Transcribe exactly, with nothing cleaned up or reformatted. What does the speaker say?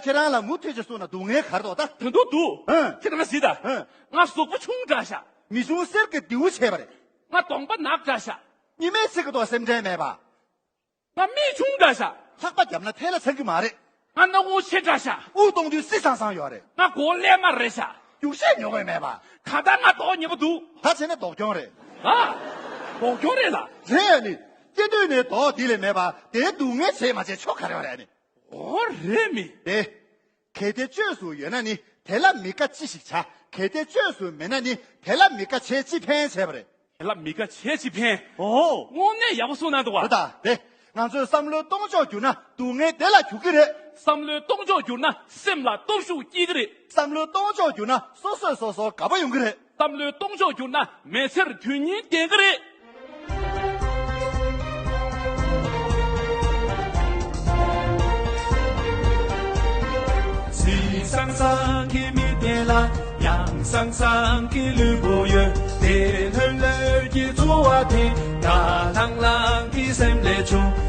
ཁྱེད་རང་ལ་མུ་མཐུད་ཅིག་གསུངས་ན་སྡུག་བསྔལ་ག་རེ་འདུག་ད། དོན་དུ་འདུག་ཧུང་། ཁྱེད་རང་གཟིགས་དང་། ཧུང་། ང་གཟུགས་པོ་ཆུང་དྲགས་ཤག་མི་ཆུང་གསེར་གྱི་རྡེའུ་ཆེ་བ་རེད། ང་གདོང་པ་ནག་དྲགས་ཤག་མི་མེད་ཚིག་གི་ཐོག་སེམས་ཁྲལ་མེད་པ། ང་མིག་ཆུང་དྲགས་ཤག་ལྷགས་པ་བརྒྱབ་ན་ཐལ་ལ་ཚང་གི་མ་རེད། ང་སྣ་ཁུང་ཆེ་དྲགས་ཤག་དབུགས་གཏོང་དུས་བསིལ་སང་སང་ཡོད་རེད། ང་མགོ་ཀླད་དམར་རེད་ཤག་རྒྱུག་ཤད་ཉོ་དགོས་མེད་པ། ད་ལྟ་ང་མདོག་ཉེས་པོ་འདུག་ད་བྱས་ན་མདོག་གྱོང་རེད། ཨ། མདོག་གྱོང་རེད་ལ། རེད་ཨ་ནི། སྐྱེ་དུས་ནས་མདོག་འདི་ལས་མེད་པ་དེའི་སྡུག་བསྔལ་བྱེད་མ་བྱེད་ཆོ་ག་རེ་བ་རེད་ཨ་ནི། འོ་རེད་མི། དེ། གལ་ཏེ་བཅོས་སུ་ཡོད་ན་ནི་དེ་ལ་མི་དགའ་ཅི་ཞིག་བྱ། གལ་ཏེ་བཅོས་སུ་མེད་ན་ནི་དེ་ལ་མི་དགའ་བྱས་ཅི་ཕན་བྱས་པ་རེད། དེ་ལ་མི་དགའ་བྱས་ཅི་ཕན། ཨོ། དངོས་གནས་ཡག་པོ་གསུངས་གནང་འདུག་བ། ད་དེ། ང་ཚོས་བསམ་བློའི་གཏོང་ཕྱོགས་བསྒྱུར་ན་སྡུག་བསྔལ་དེ་ལ་འགྱུར་གྱི་རེད། བསམ་བློའི་གཏོང་ཕྱོགས་བསྒྱུར་ན་སེམས་ལ་སྟོབས་ཤུགས་སྐྱེ་གི་རེད། བསམ་བློའི་གཏོང་ཕྱོགས་བསྒྱུར་ན་སོ་སོས་སོ་སོར་དགའ་པོ་ཡོང་གི་རེད། བསམ་བློའི་གཏོང་ཕྱོགས་བསྒྱུར་ན་མི་ཚེར་དོན་སྙིང་ལྡན་གི་རེད། སི་སང་སང་གི་མི་དེ་ལ་ཡང་སང་སང་གི་ལུས་པོ་ཡོད། དེ་ལྷོད་ལྷོད་ཀྱི་ཚོར་བ་དེ་དགའ་ལྷང་ལྷང་གི་སེམས་ལས་བྱུང་།